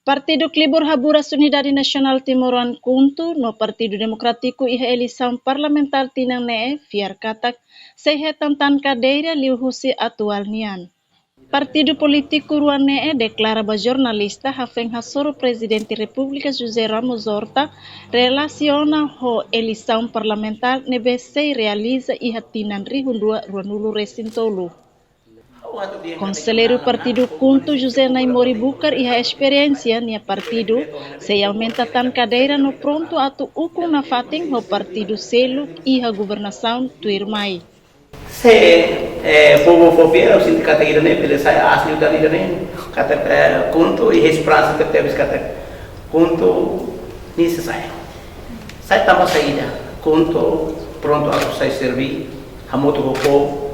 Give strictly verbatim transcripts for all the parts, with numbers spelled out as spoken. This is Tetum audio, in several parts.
Partidu Klibur Haburas Unidade Nasionál Timoroan, KHUNTO, no Partidu Demokrátiku iha eleisaun parlamentár tinan ne'e fiar katak sei hetan tan kadeira liuhusi atuál nian. Partidu polítiku rua ne'e deklara ba jornalista hafeen hasoru Prezidente Repúblika José Ramos Horta relasiona ho eleisaun parlamentár ne'ebé sei realiza iha tinan rihun rua ruanulu resin tolu. Konselleiru Partidu KHUNTO José Naimori Bucar iha esperiénsia nia partidu sei aumenta tan kadeira no prontu atu ukun nafatin ho partidu seluk iha governasaun tuirmai. Se, eh, povu fó fiar, ha'u sente katak ida-ne'e bele sai asli dala ida-ne'e, katak, eh, KHUNTO iha esperansa tebes katak KHUNTO nia sei sai. Sai tanba saida? KHUNTO prontu atu sai serví hamutuk ho povu,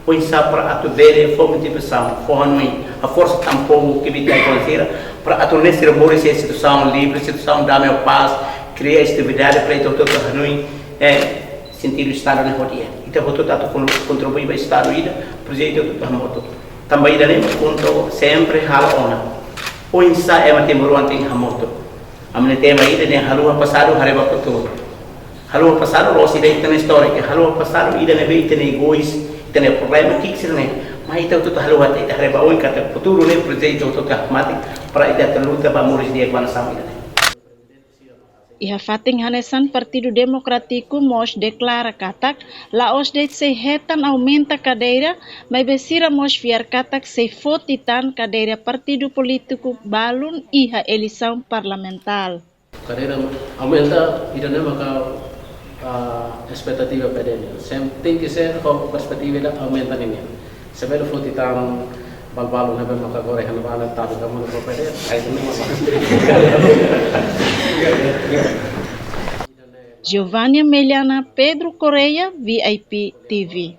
oinsá para atu bele fó motivasaun, fó hanoin, haforsa tan povu kbiit-laek sira, para atu nune'e sira moris iha situasaun livre, situasaun dame no pás, kria estabilidade para ita hotu-hotu hanoin, eh, sentidu Estadu ne'e ho di'ak. Ita hotu-hotu atu kon-, kontribui ba Estadu ida, projetu hotu-hotu hamutuk. Tanba ida-ne'e KHUNTO sempre halo ona. Oinsá ema timoroan tenke hamutuk. Ami-nia tema ida-ne'e haluha pasadu haree ba futuru. Haluha pasadu la'ós ida ita-nia istória, haluha pasadu ida ne'ebé ita-nia egoís, ita-nia problema ki'ik sira-ne'e. Mas ita hotu-hotu haluha ita haree ba oin katak futuru ne'e projetu hotu-hotu hakmatek para ita atu luta ba moris di'ak ba nasaun ida-ne'e. Iha fatin hanesan, Partidu Demokrátiku mós deklara katak la'ós de'it sei hetan aumenta kadeira, maibé sira mós fiar katak sei foti tan kadeira partidu polítiku balun iha eleisaun parlamentár. Kadeira aumenta, ida-ne'e maka, ah, espetativa P D N. Sem, tenke ser ho perspetiva ida aumenta nian. Se bele foti tan balu-balu ne'ebé maka agora iha ne'ebá ne'e tabu kamu no P D N, ai tu ne'e maka. Giovanna Meliana, Pedro Correia, V I P T V.